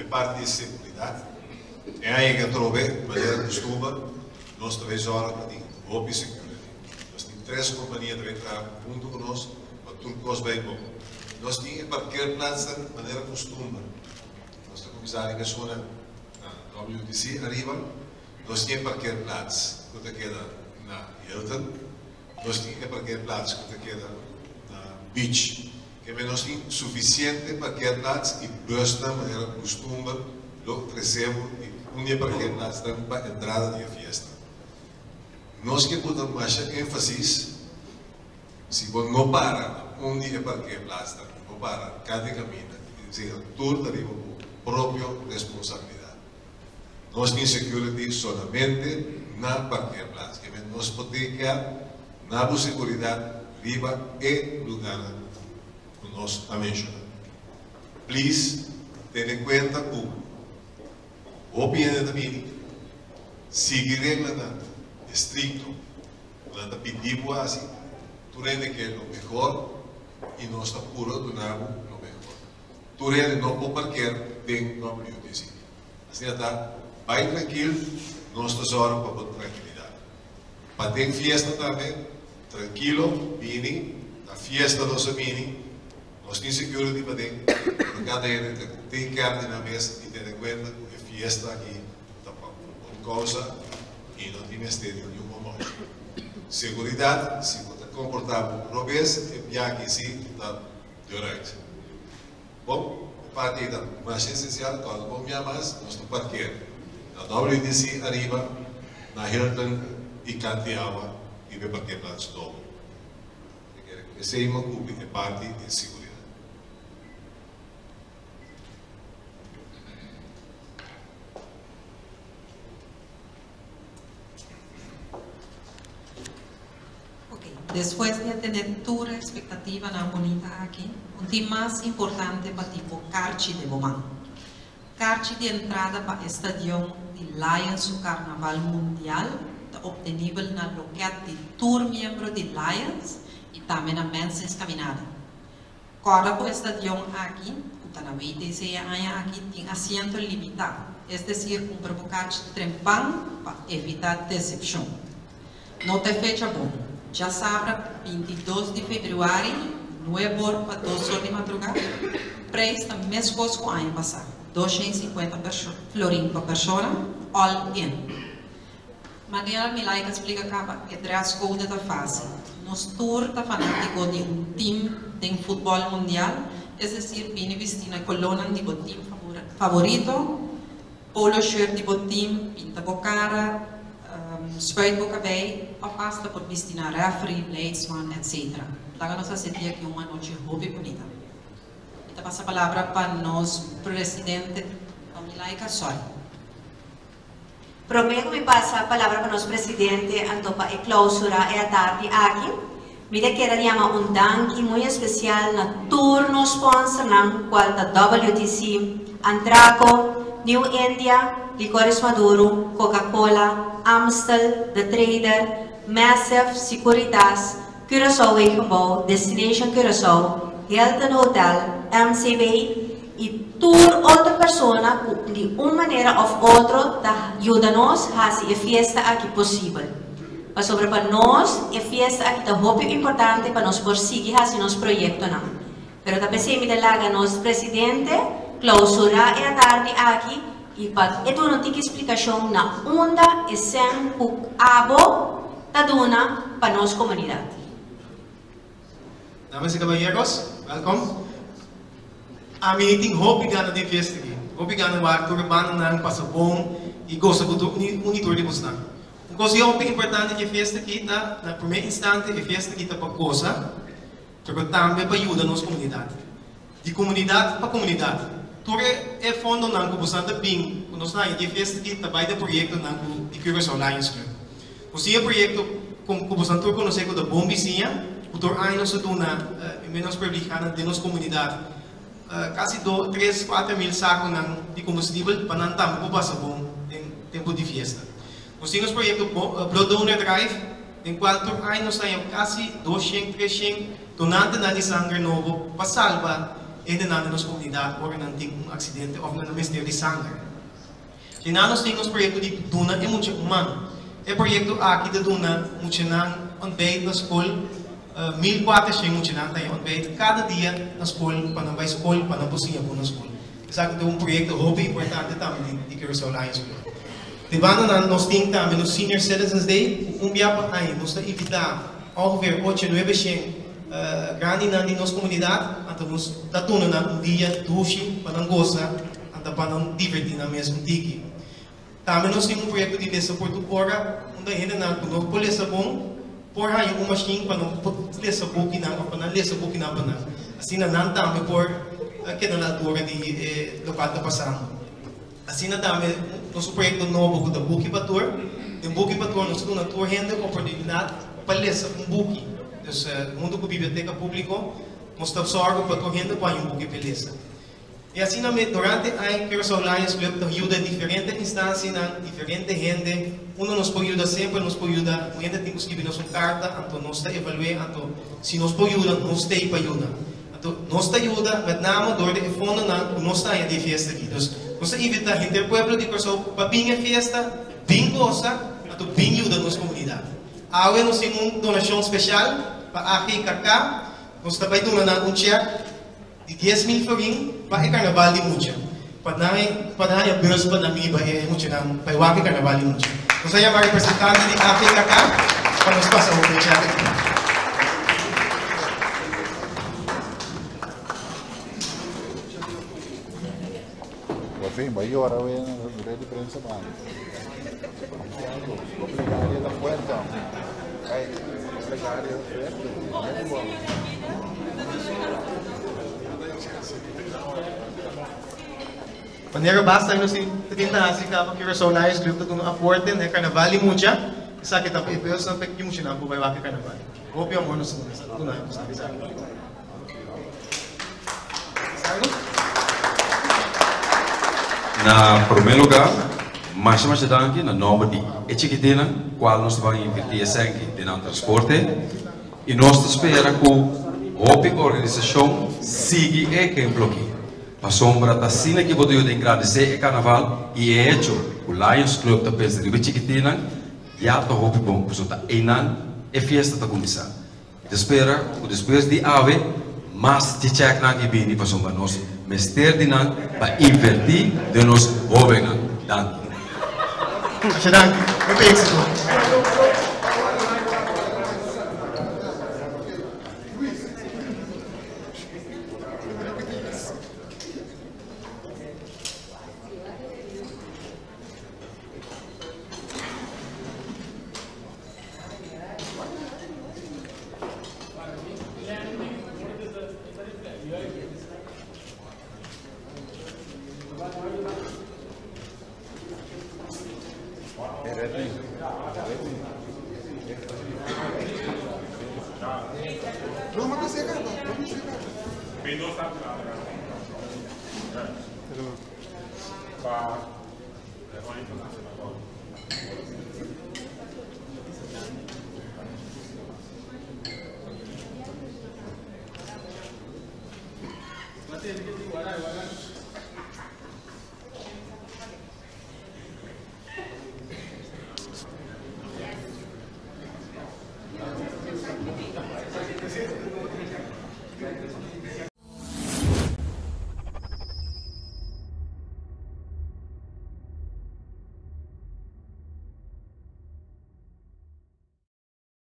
e parti di seguridat. E aña aki atrobe, manera kustumber, nos ta bay zòrg pa tin hopi security. Nos tin tres kompania ta bay traha huntu ku nos pa tur kos bay bon. Nos tin e parkeerplaatsnan manera kustumber. Nos ta kuminsá riba esuna na WTC ariba. Nos tin e parkeerplaats ku ta keda na Hilton. Nos tin e parkeerplaats ku ta keda na Beach. Keme nos tin sufisiente parkeerplaats i busnan manera kustumber lo trese bo di un di e parkeerplaatsnan pa entrada di e fiesta. Nos ke pone masha énfasis si bo no para na un di e parkeerplaatsnan, bo para kada kaminda, esei tur ta riba bo propio responsabilidat. Nos tin security solamente na parkeerplaats. Ke men nos por take care na bo seguridad riba e lugarnan ku nos a menciona. Please tene cuenta ku hopi hende ta bini, sigui reglanan estricto ku nan ta pidi bo hasi. Tur hende ke lo mehor y nos ta puro duna bo lo mehor. Tur hende no por parkeer den WTC. Asina ta, bai trankil, nos ta zorg pa bo trankilidat. Pa den fiesta tambe, trankilo, bini, na fiesta nos a bini, nos tin security paden, pero kada hende ta take care di nan mes y tene cuenta cu e fiesta aki ta pa un bon causa y no tin mester di niun commotion. Seguridad, si bo ta comporta bo robes, e biaha aki si ta Deuruit. Bon, e parti ei ta masha esensial, kòrda bon bia mas, nos ta parker na WTC ariba, na Hilton i Kanti Awa riba e parkeerplaats nobo. Mi kere ku esei mi a kubri e parti di siguridat. Ok, despues di a tene tur e expectativanan bunita aki, un tin mas importante pa tin bo karchi den bo man. Karchi di entrada pa e stadion di Lions su Carnaval Mundial ta obtenibel na loket di tur miembro di Lions y tambe na Mensing's Caminada. Kòrda ku e stadion aki, ku ta na WTC e aña aki, tin asiento limitá, es desir kumpra bo karchi trempan pa evitá desepshon. No ta e fecha bon, djasabra 22 di febrüari, nueb'or pa dos'or di madrugá. Preis ta meskos ku aña pasá, 250 florin pa persona, all in. Manera Milaika a splika kaba, e dress code ta fácil. Nos tur ta fanátiko di un team den futbòl mundial, es desir bini bistí na kolónan di bo team favorito, polo shirt di bo team, pinta bo kara, spuit bo kabei òf asta por bisti na referee, leidsman, etc. Laga nos hasi dia aki un anochi hopi bunita. Mi ta pasa palabra pa nos presidente, pa Milaika Soy. Promé ku mi pasa palabra pa nos presidente anto pa e klousura e atardi aki, mi ta kere yama un danki muy espesial na tur nos sponsornan kual ta WTC, Antraco, New India, Licores Maduro, Coca Cola, Amstel, The Trader, Massive, Securitas, Curaçao Wegenbouw, Destination Curaçao, Hilton Hotel, MCB i tur otro persona ku di un manera òf otro ta yuda nos hasi e fiesta aki posibel. Pasobra pa nos e fiesta aki ta hopi importante pa nos por sigui hasi nos proyektonan. Pero ta p'esei mi ta laga nos presidente klausurá e atardi aki i pa e duna un tiki splikashon na unda e sèn ku abo ta duna pa nos komunidat. Damas y caballeros, welkom. Ami tin hopi gana den fiesta aki. Hopi gana wak tur e bandanan pasa bon y gosa cu tur un y tur di bosnan. Un cos hopi importante di e fiesta aki ta, na prome instante e fiesta aki ta pa gosa, pero tambe pa yuda nos comunidad. Di comunidad pa comunidad. Tur e fondonan cu bosnan ta bin cu nos ta haña di e fiesta aki ta bay den proyectonan cu di Curaçao Lions Club. Nos tin e proyecto cu bosnan tur conoce cu ta Bon Bisiña, cu tur aña nos ta duna e menos privilegianan den nos comunidad casi do, tres, cuater mil saconan di combustibel pa nan tambe por pasa bon den tempo di fiesta. Nos tin nos proyecto Blood Donor Drive den cual tur aña nos ta haña casi 200, 300 donantenan di sanger nobo pa salba. hendenan den nos komunidat ora nan tin un aksidente òf nan ta mester di sanger. Djina nos tin nos proyekto di duna e mucha un man. E proyekto aki ta duna muchanan ontbijt na skol, 1400 muchanan ta haña ontbijt kada dia na skol pa nan bai skol, pa nan por siña bon na skol. Esaki ta un proyekto hopi importante tambe di Curaçao Lions Club. Di banda nan nos tin tambe nos Senior Citizens Day ku un bia pa aña nos ta invitá ongeveer ocho nuebeshen grandinan di nos komunidat, anto nos ta duna nan un dia dushi pa nan gosa. Anta pa nan divertí nan mes un tiki. Tambe nos tin un proyekto di lesa por tur ora, unda hendenan ku no por lesa bon por haña un mashin pa nan por lesa bukinan òf pa nan lesa bukinan pa nan. Asina nan tambe por keda na altura di e lokual ta pasando. Asina tambe nos un proyekto nobo ku ta Buki pa Tur. Den Buki pa Tur nos ta duna tur hende oportunidat pa lesa un buki. Dus huntu ku Biblioteka Públiko nos ta sòrgu pa tur hende por haña un buki pa e lesa. I asina mes durante aña Curaçao Lions Club ta yuda diferente instancianan, diferente hende, unda nos por yuda semper nos por yuda, un hende tin cu skibi nos un carta anto nos ta evalu'e anto si nos por yuda nos ta ey pa yuda. Anto nos ta yuda met name door di e fondonan cu nos ta haña di e fiesta aki. Dus nos ta invita henter pueblo di Curaçao pa bin e fiesta, bin goza anto bin yuda nos comunidad. Awe nos tin un donacion special pa AGKK, nos ta bay duna nan un check. Di 10,000 florin pa e karnaval di mucha. Pa nan e pa nan haña bus pa nan biba e muchanan pa e wak e karnaval di mucha. Nos a yama representante di APKK pa nos pasa hopi e chèk aki. Por fin, voy a llorar hoy en la red de prensa, man. La plegaria ta fuerte, hombre. Ay, la plegaria ta fuerte. Manera basta nos tin ta tin ta hasi kaba Curaçao Lions Club ta duna aporte na e karnaval di mucha. Esaki ta pa e bus nan pa e muchanan por bai wak e karnaval. Hopi amor nos ta duna esaki duna esaki. Na promé lugá, masha masha danki na nòmber di e chikitinnan kual nos ta ban invertí e sènki den nan transporte i nos ta spera ku hopi organisashon sigui e ehemplo aki pasobra ta asina ki bo ta yuda engrandesé e karnaval i e hecho ku Lions Club ta pensa riba e chikitinnan ya ta hopi bon pasobra ta einan e fiesta ta kuminsá. Mi ta spera ku despues di awe mas dje chèknan aki bini pasobra nos mester di nan pa invertí den nos hóbennan. Danki. Masha danki. Hopi éksito.